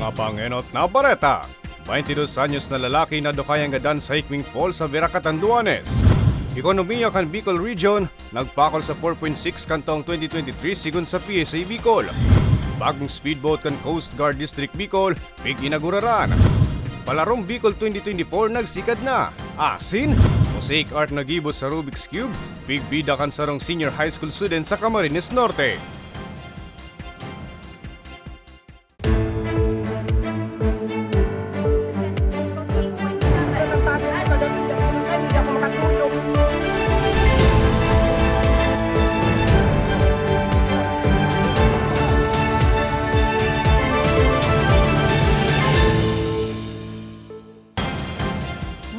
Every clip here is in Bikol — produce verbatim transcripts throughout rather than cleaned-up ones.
Mga pangenot na bareta. Baintidos anyos na lalaki nadukayan gadan sa Hikming Falls sa Virac, Catanduanes. Ekonomiya kan Bicol Region nagpakol sa four point six kan taong twenty twenty-three, sigon sa P S A Bicol. Bagong speedboat kan Coast Guard District Bicol, pig-inaguraran. Palarong Bicol twenty twenty-four nagsigad na. Asin, mosaic art na gibo sa Rubik's Cube, pigbida kan sarong senior high school student sa Camarines Norte.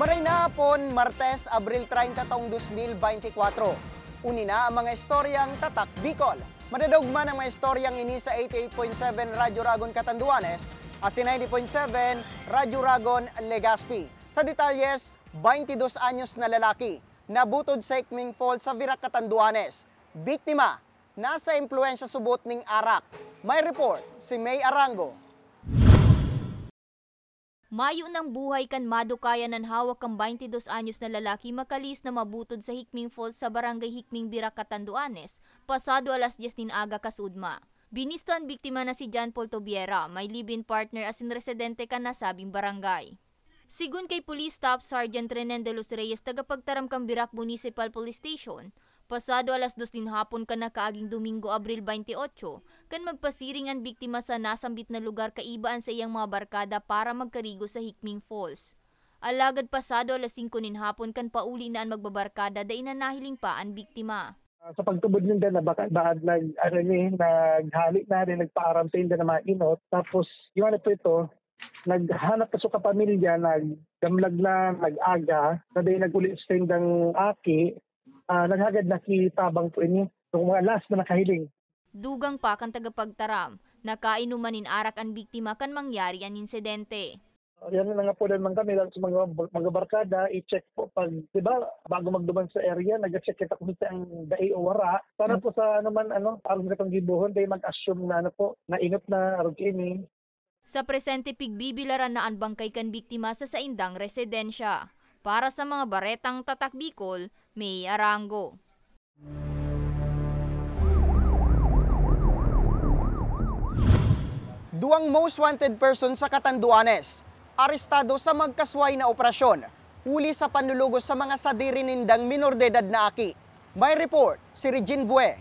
Maray na hapon, Martes, Abril treinta, taong dos mil beintikwatro. Uni na ang mga istoryang Tatak Bicol. Madadogman ang mga istoryang ini sa eighty-eight point seven Radyo Ragon Catanduanes, asin ninety point seven Radyo Ragon Legazpi. Sa detalyes, baintidos anyos na lalaki nabutod sa Hikming Falls sa Virac, Catanduanes. Biktima, nasa impluwensya subot ning arak. May report si May Arango. Mayo nang buhay kan madukayan an hawak kan baintidos anyos na lalaki makalihis na mabutod sa Hikming Falls sa Barangay Hikming, Virac, Catanduanes, pasado alas dyes nin aga kasudma. Binisto an biktima na si John Paul Tobiera, may live-in partner asin residente kan nasabing barangay. Sigon kay Police Staff Sergeant Renen de los Reyes, tagapagtaram kan Virac Municipal Police Station, pasado alas dos nin hapon kan nakaaging Domingo, Abril twenty-eight, kan magpasiring an biktima sa nasambit na lugar kaiba an saiyang mga barkada para magkarigo sa Hikming Falls. Alagad pasado alas singko nin hapon kan pauli na an magbabarkada, dai na nahiling pa an biktima. Ah, sa pagtubod ninda na baka, baad nag-, ano ni, naghali na, then nagpaaram sa inda na mga inot. Tapos, yung ano po ito, naghanap na sa kapamilya, nagdamlag na, nag-aga, na dahil nag-uli sa indang aki, ah, naghagad na kitabang po ini. So, mga last na nakahiling. Dugang pa kan tagapagtaram, nakainom man nin arak an biktima kan mangyari an insidente. Yan na nga po din man kami, lalo sa mga, mga barkada, i-check po pag, di ba, bago magduman sa area, nag-check kita kung saan dai o wara. Para po sa ano man, ano, aron sa katong gibohon, dai mag-assume na ano po, na inot na, arog ini. Sa presente, pigbibilaran na an bangkay kan biktima sa saindang residensya. Para sa mga baretang Tatak Bicol, May Arango. Duwang most wanted person sa Catanduanes, arestado sa magkasway na operasyon, huli sa panlulugos sa mga sadiri nindang minor de edad na aki. May report si Regine Bue.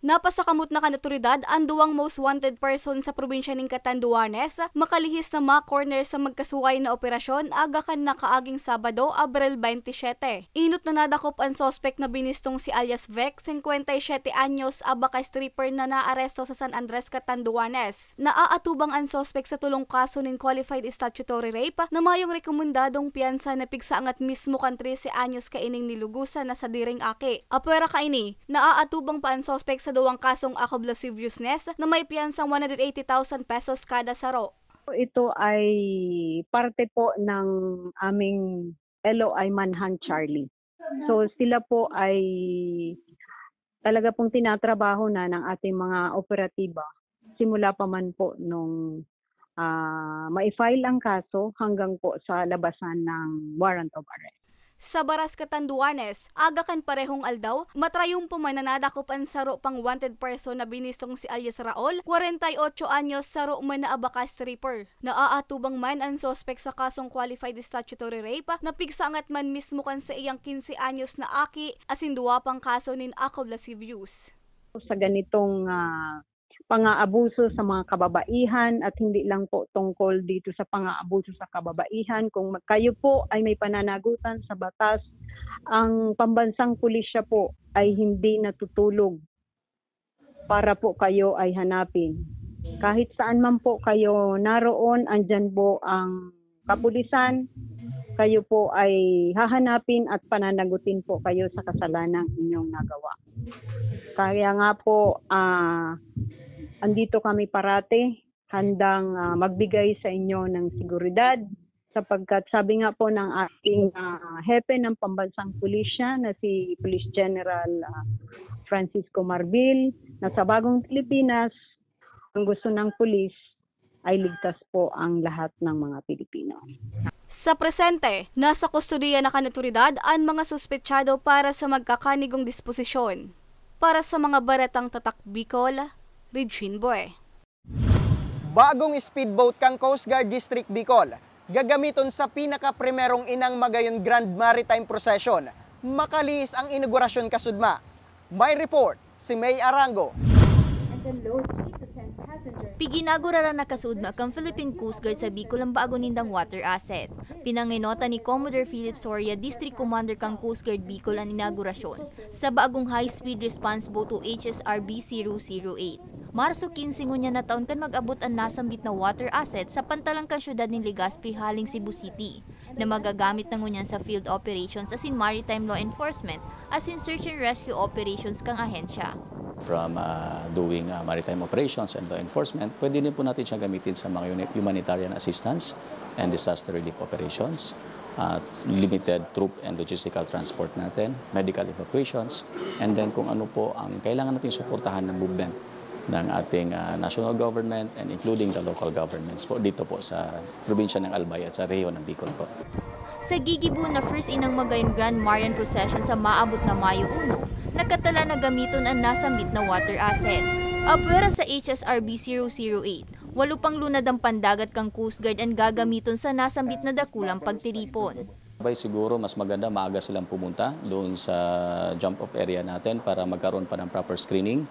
Napasakamot na kan otoridad an duwang most wanted person sa probinsya nin Catanduanes, makalihis na ma-corner sa magkasuway na operasyon aga kan nakaaging Sabado, Abril twenty-seven. Inot na nadakop an suspek na binistong si alias Vec, singkwenta y siyete anyos, abaka stripper na naaresto sa San Andres, Catanduanes. Naaatubang an suspek sa tolong kaso nin qualified statutory rape na mayong rekomendadong piyansa na pigsaangat mismo kan trese anyos kaining nilugosan na sadiring aki. Apwera kaini, naaatubang pa an suspek sa duwang kasong ako lasciviousness na may piyansang one hundred eighty thousand pesos kada saro. Ito ay parte po ng aming L O I Manhunt Charlie. So, sila po ay talaga pong tinatrabaho na ng ating mga operatiba simula pa man po nung, ah, mai-file ang kaso hanggang po sa labasan ng warrant of arrest. Sa Baras, Catanduanes, aga kan parehong aldaw, matrayumpo man na nadakop an saro pang wanted person na binistong si alias Raul, kwarenta y otso anyos, saro man na abaka stripper. Naaatubang man an suspek sa kasong qualified statutory rape na pigsaangat man mismo kan saiyang quince anyos na aki asin duwa pang kaso nin ako lasciviousness. Sa ganitong, ah, pang-aabuso sa mga kababaihan at hindi lang po tungkol dito sa pang-aabuso sa kababaihan, kung ma-, kayo po ay may pananagutan sa batas, ang pambansang pulisya po ay hindi natutulog para po kayo ay hanapin. Kahit saan man po kayo naroon, andyan po ang kapulisan. Kayo po ay hahanapin at pananagutin po kayo sa kasalanang inyong nagawa. Kaya nga po, ah, andito kami parati, handang, ah, magbigay sa inyo ng seguridad, sapagkat sabi nga po ng ating, ah, hepe ng pambansang pulisya na si Police General, ah, Francisco Marbil, na sa Bagong Pilipinas, ang gusto ng pulis ay ligtas po ang lahat ng mga Pilipino. Sa presente, nasa kustodiya na kan otoridad an mga suspetsado para sa magkakanigong disposisyon. Para sa mga baretang Tatak Bicol, Regine Boy. Bagong speedboat kan Coast Guard District Bicol, gagamiton sa pinakaprimerong Inang Magayon Grand Maritime Procession, makalihis ang inaugurasyon kasudma. May report si May Arango. Piginagura na nakasudma kan Philippine Coast Guard sa Bicol ang bago nindang water asset. Pinangenotan ni Commodore Philip Soria, District Commander kan Coast Guard Bicol, an inaugurasyon sa bagong high-speed response boat o H S R B zero zero eight. Marso quince ngunyan na taon kan mag-abot an nasambit na water asset sa pantalang kan syudad nin Legazpi haling Cebu City, na magagamit na ngunyan sa field operations asin maritime law enforcement asin search and rescue operations kan ahensya. From uh, doing uh, maritime operations and law enforcement, pwede din po natin siya gamitin sa mga humanitarian assistance and disaster relief operations, uh, limited troop and logistical transport natin, medical evacuations, and then kung ano po ang kailangan natin suportahan ng movement ng ating uh, national government and including the local governments po dito po sa probinsya ng Albay at sa rehiyon ng Bicol po. Sa gigibo na First Inang Magayon Grand Marian Procession sa maabot na Mayo uno, nakatala na gamiton an nasambit na water asset. Apwera sa H S R B zero zero eight, walo pang lunad ang pandagat kan Coast Guard an gagamiton sa nasambit na dakulang pagtiripon. Bay, siguro mas maganda maaga silang pumunta doon sa jump off area natin para magkaroon pa ng proper screening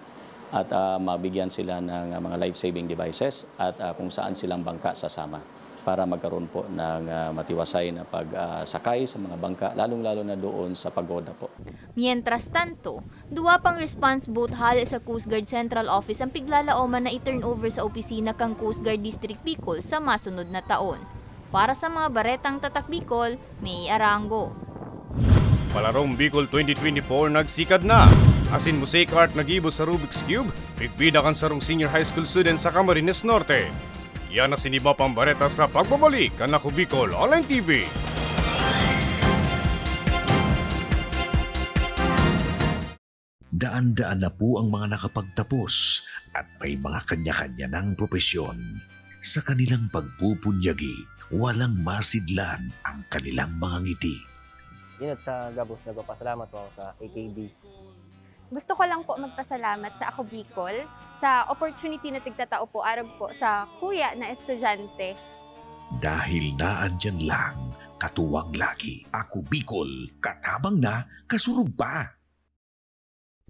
at uh, mabigyan sila ng uh, mga life-saving devices at uh, kung saan silang bangka sasama para magkaroon po ng uh, matiwasay na pagsakay uh, sa mga bangka, lalong-lalo na doon sa pagoda po. Mientras tanto, duwa pang response boat hale sa Coast Guard Central Office ang piglalaoman na i-turnover sa opisina kan Coast Guard District Bicol sa masunod na taon. Para sa mga baretang Tatak Bicol, May Arango. Palarong Bicol twenty twenty-four nagsikad na! Asin mosaic art nagibo sa Rubik's Cube, pigbida kan sarong senior high school student sa Camarines Norte. Yan na siniba pang bareta sa pagbabalik kan Ako Bicol Online T V. Daan-daan na po ang mga nakapagtapos at may mga kanya-kanya ng propesyon. Sa kanilang pagpupunyagi, walang masidlan ang kanilang mga ngiti. Inot sa gabos, nagpapasalamat po ako sa A K B. Gusto ko lang po magpasalamat sa Ako Bicol sa opportunity na tigtatao po arog po sa kuya na estudyante. Dahil naandyan lang, katuwang lagi, Ako Bicol, katabang na, kasurog pa!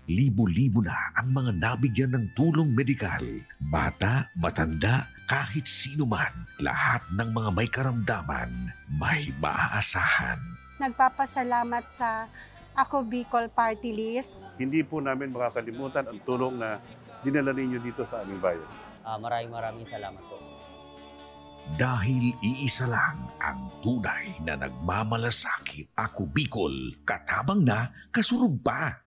Libo-libo na ang mga nabigyan ng tulong medikal. Bata, matanda, kahit sino man, lahat ng mga may karamdaman, may maaasahan. Nagpapasalamat sa Ako Bicol Party List. Hindi po namin makakalimutan ang tulong na dinala ninyo dito sa aming bayan. Ah, maraming maraming salamat po. Dahil iisa lang ang tunay na nagmamalasakit. Ako Bicol, katabang na, kasurog pa!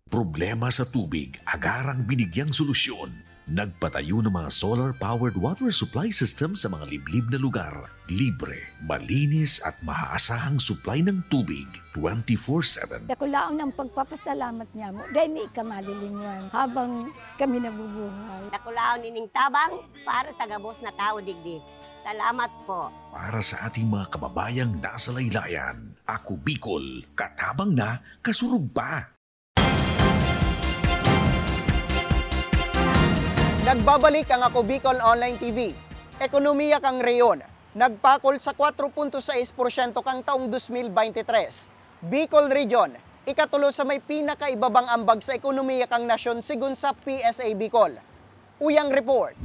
Problema sa tubig, agarang binigyang solusyon. Nagpatayo ng mga solar-powered water supply system sa mga liblib na lugar. Libre, malinis at maaasahang supply ng tubig twenty-four seven. Dakulaon ang pagpapasalamat niamo dahil may ika malilinwan habang kami nabubuhay. Dakulaon ining tabang para sa gabos na tawo digdi. Salamat po. Para sa ating mga kababayang nasa laylayan, Ako Bicol, katabang na, kasurog pa! Nagbabalik ang Ako Bicol Online T V. Ekonomiya kan rehiyon, nagpakol sa kwatro punto sais porsyento kan taong dos mil baynte tres. Bicol Region, ikatulo sa may pinakaibabang ambag sa ekonomiya kan nasyon segun sa P S A Bicol. Uyang report.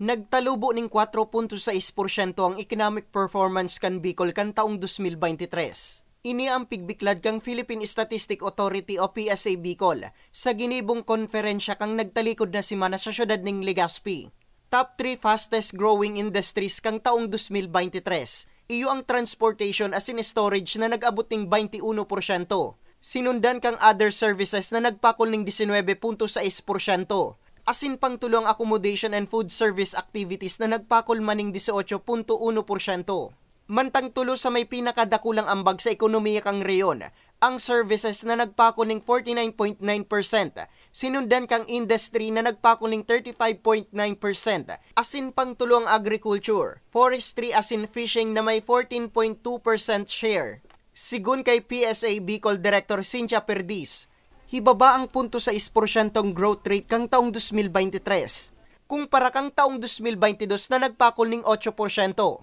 Nagtalubo ning kwatro punto sais porsyento ang economic performance kan Bicol kan taong dos mil baynte tres. Ini ang pigbiklad kan Philippine Statistic Authority o P S A Bicol sa ginibong konferensya kan nagtalikod na semana sa siyudad ning Legazpi. Top three fastest growing industries kan taong dos mil baynte tres, iyo ang transportation asin storage na nag-abot ning baynte uno porsyento. Sinundan kan other services na nagpakol ning disinwebe punto sais porsyento. Asin pangtulo ang accommodation and food service activities na nagpakol man ning disyotso punto uno porsyento. Mantang tulo sa may pinakadakulang ambag sa ekonomiya kan rehiyon, ang services na nagpakol ning forty nine point nine percent, Sinundan kang industry na nagpakol ning thirty-five point nine percent, asin pangtulo ang agriculture, forestry asin fishing na may fourteen point two percent share. Sigun kay P S A Bicol Director Cynthia Perdiz, hibaba ang punto sais porsyentong growth rate kan taong dos mil baynte tres, kumpara kan taong dos mil baynte dos na nagpakol ning otso porsyento.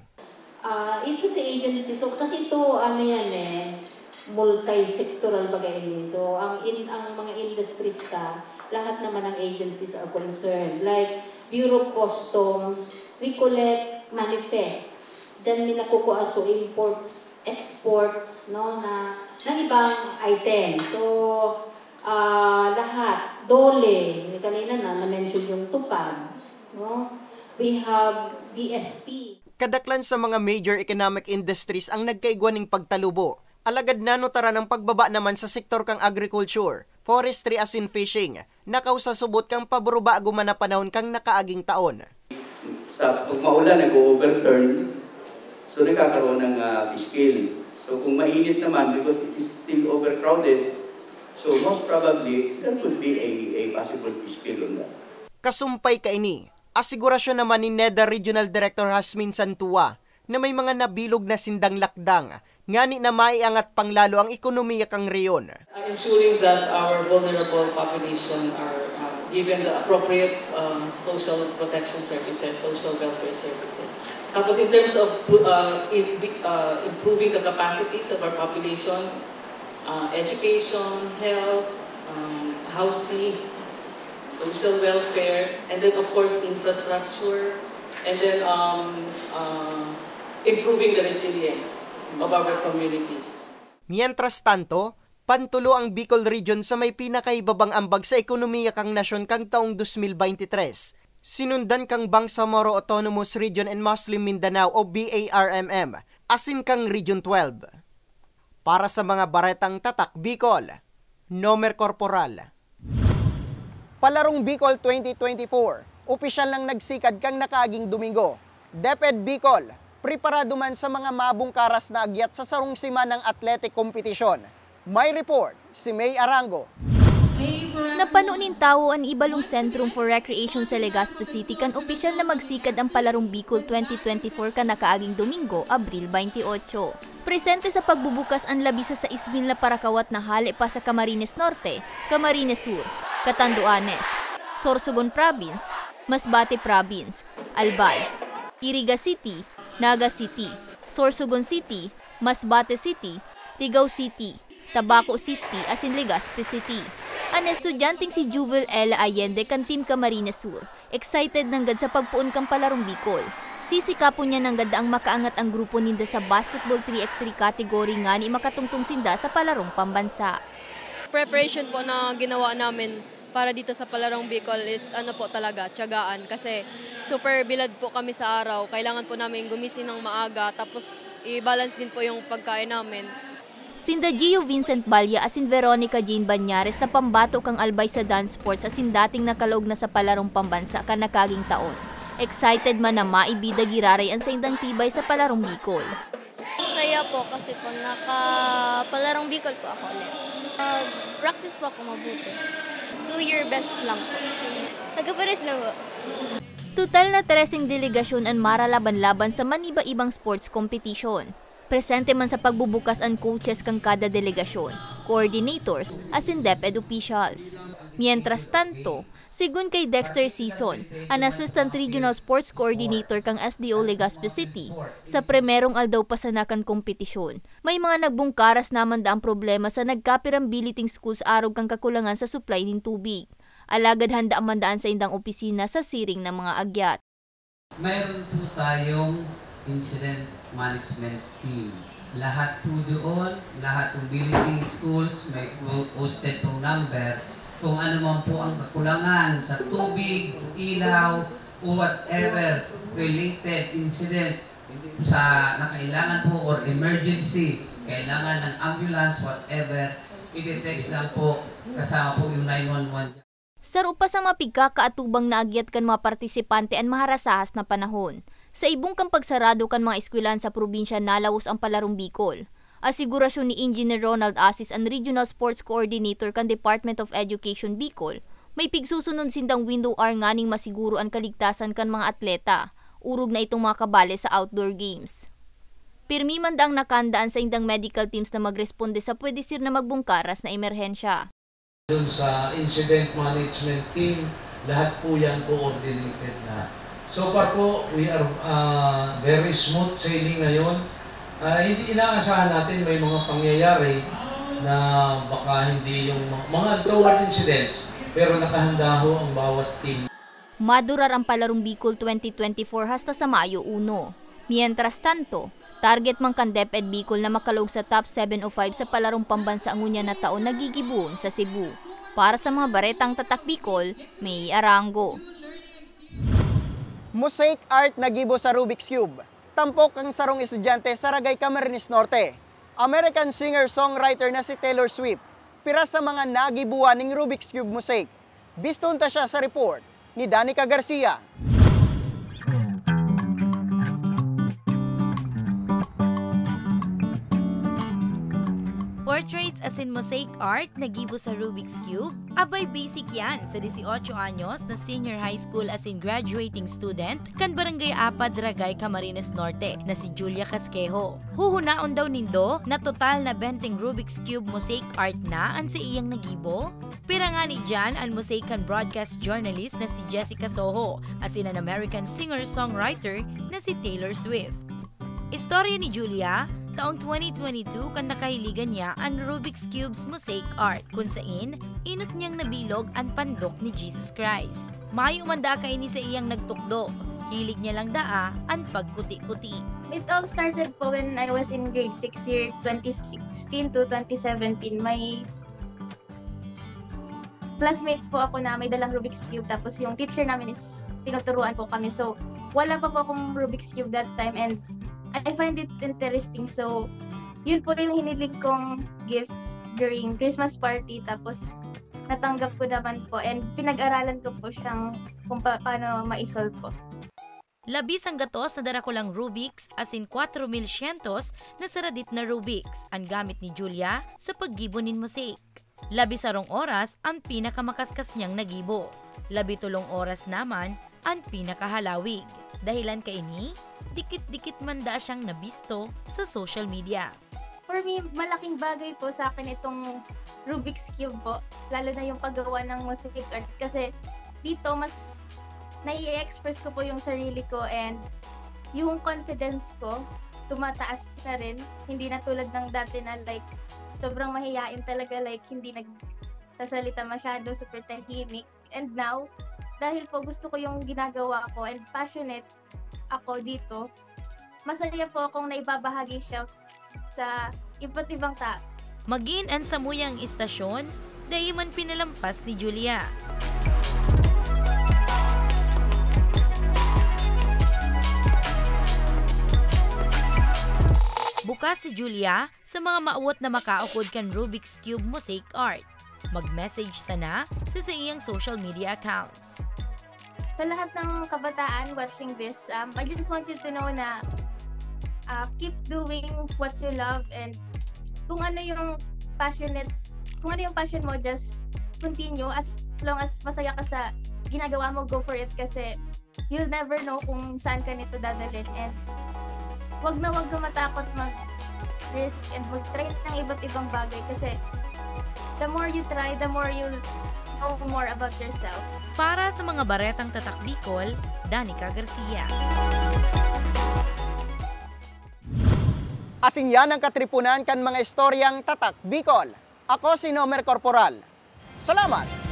Ah, each of the agencies, so kasi ito, ano yan eh, multi-sectoral baga ini. So, ang, in, ang mga industries ta, lahat naman ng agencies are concerned. Like, Bureau of Customs, we collect manifests. Diyan mi nakukuha, so imports, exports, no, na, ng ibang item. So, ah, lahat, DOLE, kanina na, na-mention yung TUPAD, no? We have B S P. Kadaklan sa mga major economic industries ang nagkaigwa ning pagtalubo. Alagad nanotaran ang pagbaba naman sa sektor kan agriculture, forestry asin fishing, na kausasubot kan paburubago man na panahon kan nakaaging taon. Sa pag maulan, nag-o-overturn, so nagkakaroon ng ah, fish kill. So kung mainit naman, because it is still overcrowded, so most probably, there could be a, a possible fish kill on that. Kasumpay kaini, asigurasyon naman ni NEDA Regional Director Jasmine Santua na may mga nabilog na sindang lakdang ngani na maiangat pang lalo ang ekonomiya kan rehiyon. Uh, ensuring that our vulnerable population are uh, given the appropriate uh, social protection services, social welfare services. Tapos in terms of uh, in, uh, improving the capacities of our population, uh, education, health, um, housing, social welfare, and then of course infrastructure, and then um, uh, improving the resilience of our communities. Mientras tanto, pantulo ang Bicol Region sa may pinakaibabang ambag sa ekonomiya kan nasyon kan taong dos mil baynte tres, sinundan kan Bangsamoro Autonomous Region and Muslim Mindanao o B A R M M, asin kan Region twelve. Para sa mga baretang Tatak Bicol, Nomer Corporal. Palarong Bicol twenty twenty-four, opisyal nang nagsikad kan nakaaging Domingo. DepEd Bicol, preparado man sa mga mabungkaras na agyat sa sarong semanang athletic kompetisyon. May report si May Arango. Napano nin tawo an Ibalong Centrum for Recreation sa Legazpi City kan opisyal na magsikad an Palarong Bicol twenty twenty-four kan nakaaging Domingo, Abril twenty-eight. Presente sa pagbubukas an labi sa sais mil na parakawat na hale pa sa Camarines Norte, Camarines Sur, Catanduanes, Sorsogon Province, Masbate Province, Albay, Iriga City, Naga City, Sorsogon City, Masbate City, Ligao City, Tabaco City asin Legazpi City. An estudyanteng si Juvel Ella Allende kan Team Camarines Sur, excited nanggad sa pagpoon kan Palarong Bicol. Sisikapon niya nanggad daang makaangat an grupo ninda sa basketball three x three category ngani makatungtong sinda sa palarong pambansa. Preparation po na ginawa namin para dito sa Palarong Bicol is ano po talaga, tiyagaan. Kasi super bilad po kami sa araw. Kailangan po namin gumising ng maaga, tapos i-balance din po yung pagkain namin. Sinda Gio Vincent Balya asin Veronica Jane Banyares na pambato kan Albay sa dance sports asin dating nakalaog na sa palarong pambansa kan nakaaging taon. Excited man na maibida giraray an saindang tibay sa Palarong Bicol. Masaya po kasi po naka-Palarong Bicol po ako ulit. Mag-practice po ako mabuti. Do your best lang po. Taga-Pares lang po. Total na treseng delegasyon an maralaban-laban sa maniba-ibang sports competition. Presente man sa pagbubukas an coaches kan kada delegasyon, coordinators, asin DepEd officials. Mientras tanto, sigun kay Dexter Sison, an Assistant Regional Sports Coordinator kan S D O Legazpi City, sa primerong aldaw pa sana kan kompetisyon, may mga nagbungkaras naman daang problema sa nagkapirang billeting schools arog kan kakulangan sa supply nin tubig. Alagad handa man daan saindang opisina sa siring na mga agyat. Mayroon po tayong incident management team. Lahat po doon, lahat ng billeting schools, may posted pong number. Kung ano man po ang kakulangan sa tubig, ilaw, o whatever related incident sa na kailangan po or emergency, kailangan ng ambulance, whatever, i-text lang po kasama po yung nine one one. Saro pa sa mga pigkakaatubang na agyat kan mga partisipante an maharasahas na panahon. Sa ibong kan pagsarado kan mga eskwelahan sa probinsya nalawos an Palarong Bicol. Asigurasyon ni Engineer Ronald Asis an Regional Sports Coordinator kan Department of Education Bicol, May pigsusunod sindang window hour nganing masiguro an kaligtasan kan mga atleta, orog na itong mga kabale sa outdoor games. Pirmi man daang nakanda an saindang medical teams na magresponde sa pwede sir na magbungkaras na emerhensya. Dun sa incident management team, lahat po yan coordinated na. So far po, we are uh, very smooth sailing ngayon. Uh, hindi inaasahan natin may mga pangyayari na baka hindi yung mga, mga untoward incidents, pero nakahanda ho ang bawat team. Madurar ang Palarong Bicol twenty twenty-four hasta sa Mayo uno. Mientras tanto, target man kan DepEd Bicol na makalaog sa top seven o five sa palarong pambansa ngunyan na taon na gigibohon sa Cebu. Para sa mga baretang Tatak Bicol, May Arango. Mosaic art na gibo sa Rubik's Cube. Tampok ang sarong estudyante sa Ragay, Camarines Norte. American singer-songwriter na si Taylor Swift, piras sa mga nagibuan ning Rubik's Cube mosaic. Biston ta siya sa report ni Danica Garcia. Portraits asin mosaic art na gibo sa Rubik's Cube? Abay, basic yan sa dieciocho anyos na senior high school asin graduating student kan Barangay Apad, Ragay, Camarines Norte na si Julia Casquejo. Huhunaon daw nindo na total na benteng Rubik's Cube mosaic art na an saiyang nagibo? Pira ngani diyan an mosaic kan broadcast journalist na si Jessica Soho asin an American singer-songwriter na si Taylor Swift. Istorya ni Julia, taong twenty twenty-two kan nakahiligan niya an Rubik's Cube's mosaic art, kun sain inot niyang nabilog an pandok ni Jesus Christ. Mayo man daa kaini sa iyang nagtukdo, hilig niya lang daa an pagkuti-kuti. It all started po when I was in grade six year twenty sixteen to twenty seventeen. May classmates po ako na may dalang Rubik's Cube, tapos yung teacher namin is tinuturuan po kami. So, wala pa po akong Rubik's Cube that time, and I find it interesting. So, yun po yung hiniling kong gift during Christmas party. Tapos, natanggap ko naman po and pinag-aralan ko po siyang kung pa- paano ma-solve po. Labi sanggatos na darakulang Rubik's asin kwatro mil syentos na saradit na Rubik's an gamit ni Julia sa paggibo nin mosaic. Labi sarong oras an pinakamakaskas niyang nagibo. Labi tolong oras naman an pinakahalawig. Dahilan kaini, dikit-dikit man daa siyang nabisto sa social media. For me, malaking bagay po sa akin itong Rubik's Cube po, lalo na yung paggawa ng mosaic art kasi dito mas nai-express ko po yung sarili ko and yung confidence ko tumataas na rin. Hindi na tulad ng dati na like sobrang mahiyain talaga, like hindi nagsasalita masyado, super tahimik. And now, dahil po gusto ko yung ginagawa ko and passionate ako dito, masaya po akong naibabahagi siya sa iba't ibang tao. Magin an samuyang istasyon, dai man pinalampas ni Julia. Bukas si Julia sa mga maawot na makaukod kan Rubik's Cube mosaic art. Mag-message sana sa saiyang social media accounts. Sa lahat ng kabataan watching this, um, I just want you to know na uh, keep doing what you love and kung ano yung passionate, kung ano yung passion mo, just continue as long as masaya ka sa ginagawa mo, go for it kasi you'll never know kung saan ka nito dadalhin and wag na wag ka matakot mag risk and mag-try ng iba't ibang bagay kasi the more you try, the more you'll know more about yourself. Para sa mga baretang tatak Bicol, Danica Garcia. Asin yan ang katripunan kan mga istoryang tatak Bicol. Ako si Nomer Corporal. Salamat!